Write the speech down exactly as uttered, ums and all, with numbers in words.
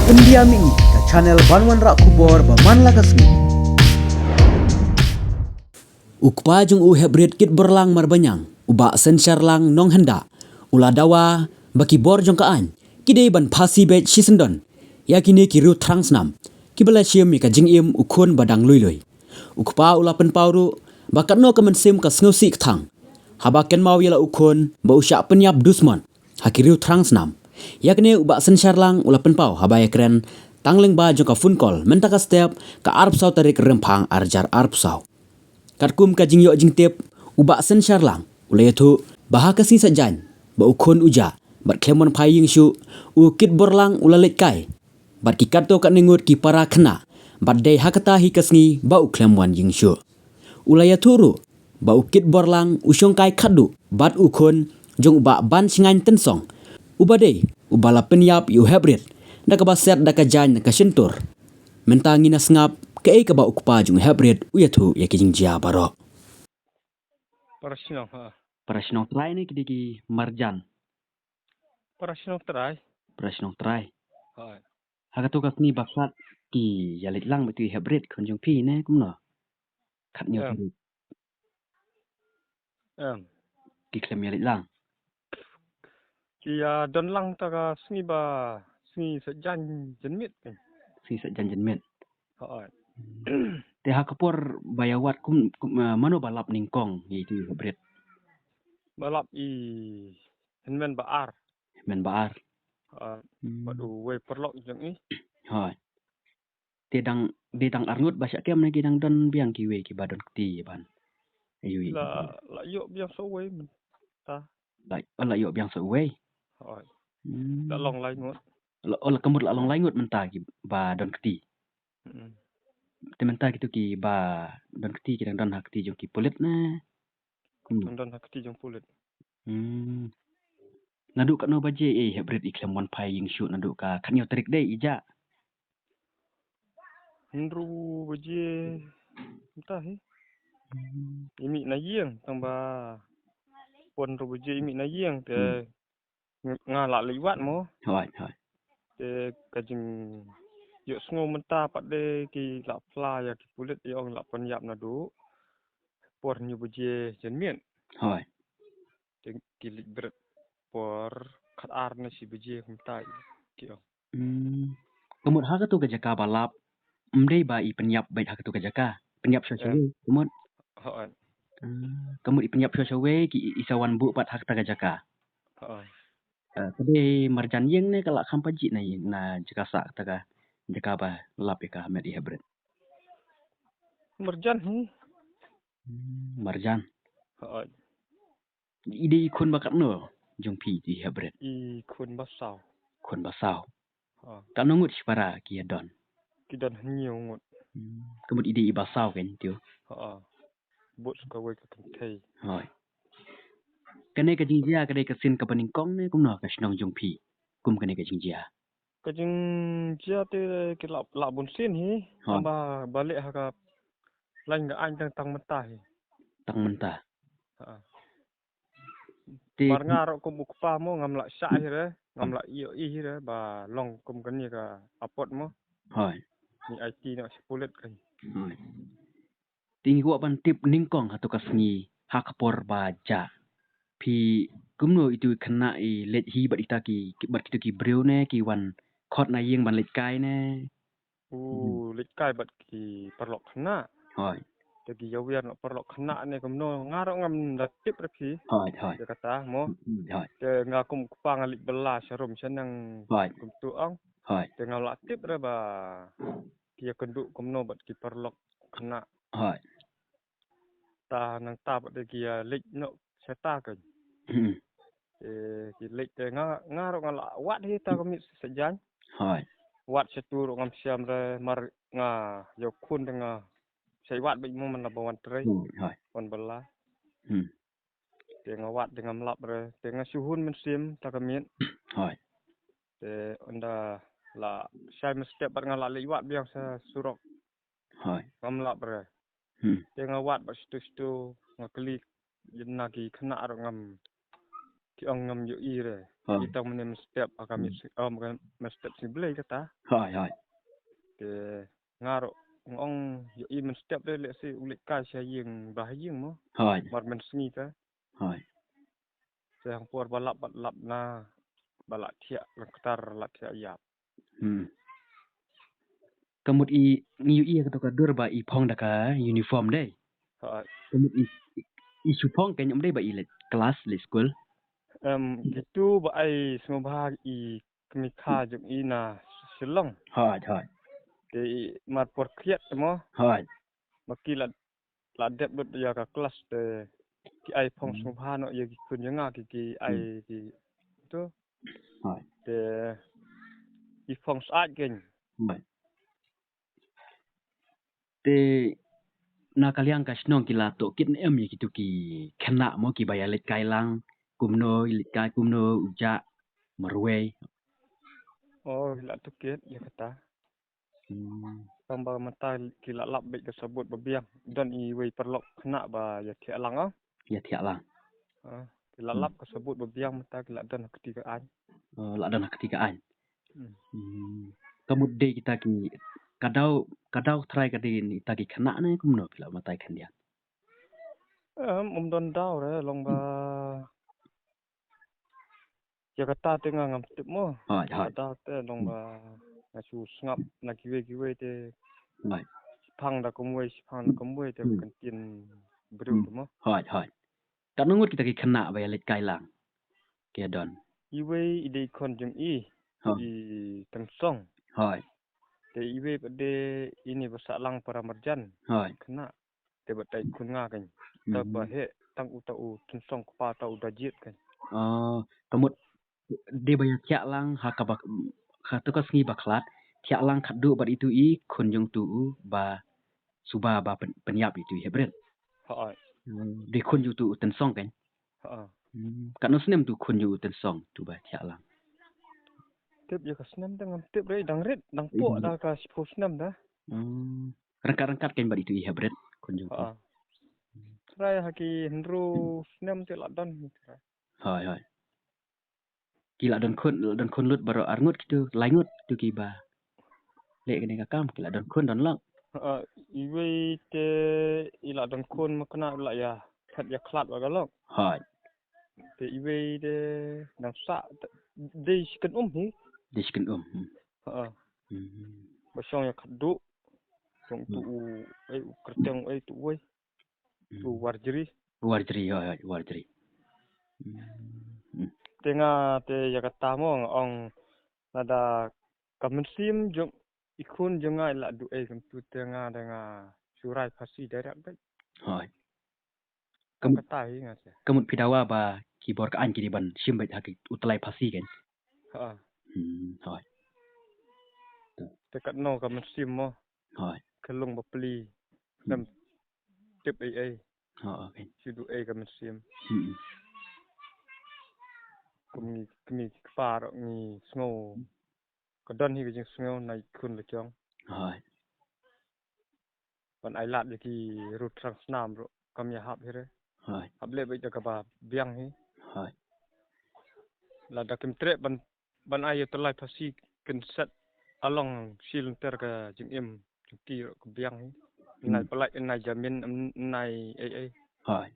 Pyndiam ïa ngi ka channel ban wanrah khubor ba man la ka sngi. U kpa jong u Heprit Kitborlang Marbaniang, u Bah Sensharlang Nonghynda, u la dawa ba ki bor jong ka aiñ ki dei ban phasi beit shisyndon ïa kine ki riewthrang snam kiba la shim ïa ka jingim u khun ba dang lui lui. U kpa u la pynpaw ruh ba katno ka mynsiem ka sngewsih kthang haba kynmaw ïa la u khun ba u shah pynïap dusmon ha ki riewthrang snam. Ïa kane u Bah Sensharlang u la pynpaw haba ïakren tang lyngba jong ka phone call mynta ka step, ka arphew saw tarik Rymphang arhajar arphew saw. Katkum ka jingïoh jingtip, u Bah Sensharlang u la ïathuh ba ha ka sngi Saitjaiñ ba u khun u jah bad khlem wan phai ïing shuh, u Kitborlang u la leit kai bad ki katto katne ngut ki para khynnah, bad dei ha kata hi ka sngi ba u khlem wan ïing shuh. U la ïathuh ruh ba u Kitborlang u shongkai khatduh bad u khun jong u Bah Banshngaiñ Tynsong, uba dei uba la pynïap ïa u Heprit da kaba set da ka jaiñ na ka shyntur. Mynta ngin ïa sngap kaei kaba u kpa jong u Heprit u ïathuh ïa ki jingjia baroh. Para shnong, ha. Para shnong trai ne ki dei ki marjan? Para shnong trai. Para shnong trai. Hooid. Ha kato ka sngi ba khat ki ïa leit lang bad u Heprit khun jong phi ne kumno? Khat hynñiew tarik. Em. Ki khlem ïa leit lang. Ki ïa don lang ta ka sngi ba, sngi Saitjaiñ janmiet. Sngi Saitjaiñ janmiet. Hooid. Te ha ka por ba ïa wad kum, kum, eh, mano ba lap nyngkong ïa itu i Heprit? Ba lap i hynmen ba ar. Hynmen ba ar. Hooid. Hmm. Bad uwei paralok jong i. Hooid. Te dang, dei tang arngut ba shah kem ne ki dang don biang kiwei kiba don kti ban? Ayu i. La, la ïoh biang sa uwei mynta. La, oh, la ïoh biang sa uwei. Hooid. Hmm. La long lai ngut. La, oh, la ka mut la long lai ngut mynta kiba don kti. Hmm. Te mynta kito kiba don kti ki dang don ha kti jong ki pulit ne? Hmm. Dang don ha kti jong pulit. Hmm. Naduh katno baje i Heprit i khlem wan phai ïing shuh naduh ka khat hynñiew tarik dei i jah? Hynriew baje mynta hi. Hmm. I mih na ïing tang ba pon hynriew baje i mih na ïing te. Hmm. Ng-, nga la leit wad mo. Hooid, hooid. Te ka jingïohsngew mynta pat de ki la phla ïa ki pulit, ïa ong la pynïap naduh por hynñiew baje janmiet. Hooid. Te ki leit bret por khatar ne shi baje kumta ki ong. Hmm. Ka mut ha kato ka jaka ba lap, ym dei ba i pynïap beit ha kato ka jaka. Pynïap shuwa shuwa, ka mut. Hooid. Ah, ka mut i pynïap shuwa shuwa, ki i, i sa wan buh pat ha kata ka jaka. Hooid. Ah, ka dei marjan ïing ne ka la kham pajih na ïing, na jaka sah kata ka jaka ba lap ïa ka met i Heprit? Marjan hi. Hmm, marjan. Hooid. I dei i khun ba katno jong phi i Heprit? I khun ba saw. Khun ba saw. Ha. Katno ngut shipara ki ïa don? Ki don hynñiew ngut. Hmm. Ka mut i dei i ba saw kein tio. Ha. Bad sa kawei ka kynthei. Hooid. Kane ka jingjia ka dei ka sien kaba nyngkong ne kumno ha ka shnong jong phi? Kum kane ka jingjia. Ka jingjia te ki la, la bun sien hi. Hooid. Tang ba, ba leh ha ka lain ka aiñ tang, tang mynta hi. Tang mynta. Ha. Te mar nga ruh kum u kpa mo ngam lah shah hi re, ngam lah ïohi hi re ba long kum kane ka apot mo. Hooid. Ngi aiti noh sha pulit kein. Hooid. Te ngi kwah ban tip nyngkong ha kato ka sngi ha ka por ba jah, phi kumno itu i khynnah i leit hi bad ita ki, ki, bad kito ki briew ne ki wan khot na ïing ban leit kai ne? U, hmm, leit kai bad ki paralok khynnah. Hooid. Te ki ïa wiar noh paralok khynnah ne kumno nga ruh ngam da tip re phi. Hooid, hooid. Ïa kata mo. Hmm, hooid. Te nga kum u kpa nga leit bylla sharum shaneng. Hooid. Kumtu ong. Hooid. Te ngam lah tip re ba ki ïa kynduh kumno bad ki paralok khynnah. Hooid. Ta nangta pat de ki ïa leit noh shata kein. Hmm. Te ki leit te nga, nga ruh nga la wad hi ta ka miet Saitjaiñ. Hooid. Wad shatu ruh ngam shem re mar nga ïoh khun te nga shait wad beit mo man la ba wan trei. Hooid, hooid. Wan bylla. Hmm. Te nga wad te ngam lap re, te nga shu hun mynsiem ta ka miet. Hooid. Te ynda la shai mynstep bad nga la leit wad biang sha surok. Hooid. Ngam lap re. Hmm. Te nga wad bad shatu shatu nga kylli na ki khynnah ruh ngam, ki ong ngam ïohi re. Ha. Ïa tang mynne mynstep ha ka mynstep, oh, mynstep sngi Blei kata. Hooid, hooid. Te nga ruh nga ong ïohi mynstep de lehse u leit kai sha ïing ba ha ïing mo. Hooid. Mar mynsngi te. Hooid. Te hangpor ba lap bad lap na ba la thiah lyngktar la thiah ïap. Hmm. Ka mut i ngi ïohi ïa kato ka dur ba i phong da ka uniform dei. Hooid. Ka mut i, i, i shu phong kein ym dei ba i leit klas leit skul. Em, kitu ba ai sngewbha i kmie kha jong i na Shillong. Hooid, hooid. Te i mar por khriat mo. Hooid. Ba ki la la dep lut ïa ka klas te ki ai phong sngewbha noh ïa ki khun ïa nga ki ki ai ki tu. Hooid. Te ki phong syaid kein. Hooid. Te na ka liang ka shnong ki la tohkit ne em ïa kitu ki khynnah mo kiba ïa leit kai lang kumno ïa leit kai kumno u jah marwei. Oh, ki la tohkit ïa kata. Hmm. Tang ba mynta ki la lap beit ka sabut ba biang. Don iwei paralok khynnah ba ïa thiah lang ah. Ïa thiah lang. Ah, ki la lap ka sabut ba biang mynta ki la don ha kti ka aiñ. Oh, la don ha kti ka aiñ. Hmm. Hmm. Ka mut dei kita ki ka daw ka daw trai ka dei kita ki khynnah ne kumno ki la mynta khyndiat. Em, um don daw re long ba ïa kata te nga ngam tip mo. Hooid, hooid. Kata te long ba nga shu sngap na kiwei kiwei te. Hooid. Shiphang da kumwei, shiphang da kumwei te kan tien briew te mo. Hooid, hooid. Katno ngut kita ki khynnah ba ïa leit kai lang. Ki don. Iwei i dei khun jong i. Hooid. I Tynsong. Hooid. Te iwei pat dei ini ba sah lang para marjan. Hooid. Khynnah. Te ba tai khun nga kein. Ta ba heh tang uta u Tynsong kpa ta u da jied kein. Oh, ka mut dei ba ïa thiah lang ha kaba ha to ka sngi ba khlad thiah lang khatduh bad itu i khun jong tu u ba suba ba pyn- pynïap itu i heh bret. Ha. Dei khun jong tu u Tynsong kein. Ha. Hmm, katno snem tu khun jong u Tynsong tu ba thiah lang. Tip ïa ka snem te ngam tip re dang rit dang pok da ka shiphew snem da. Hmm. Ryngkat ryngkat kein bad itu i heh bret khun jong tu. Ha. Trai ha ki hynriew snem te la don hi trai. Hooid, hooid. Ki la don khun, la don khun lut baroh ar ngut kitu, lai ngut kitu kiba leh kane ka kam, ki la don khun don lok. Ha, iwei te i la don khun ma kane la ïa khat ïa khlad ba ka lok. Hooid. Te iwei te nang sah dei shi kyn um hi. Dei shi kyn um. Hmm. Ha. Hmm. Ba shong ïa khatduh. Shong tu u ei u kyrteng ei tu wei. Tu Warjri. Warjri, hooid, hooid, Warjri. Hmm. Te nga te ïa kata mo nga ong lada ka mynsiem jong i khun jong nga i la duh ei kumtu te nga da nga shu rai phasi direct beit. Hooid. Ka mut kata hi nga te. Ka mut phi dawa ba ki bor ka aiñ ki dei ban shim beit ha ki u tyllai phasi kein. Ha. Hmm, hooid. Te katno ka mynsiem mo. Hooid. Ka long ba pli. Ngam tip ei ei. Hooid, okay. Shu duh ei ka mynsiem. Hmm. Kum ngi kmie ki kpa ruh ngi sngew. Ka don hi ka jingsngew na i khun la jong. Hooid. Ban ai lad ïa ki ruh thrang snam ruh kam ïa hap hi re. Hooid. Hap leh beit da kaba biang hi. Hooid. Lada kim treh ban ban ai ïa tyllai phasi kin set along shi lynter ka jingim jong ki ruh ka biang hi. Nai pynlait nai jamin nai ei ei. Hooid.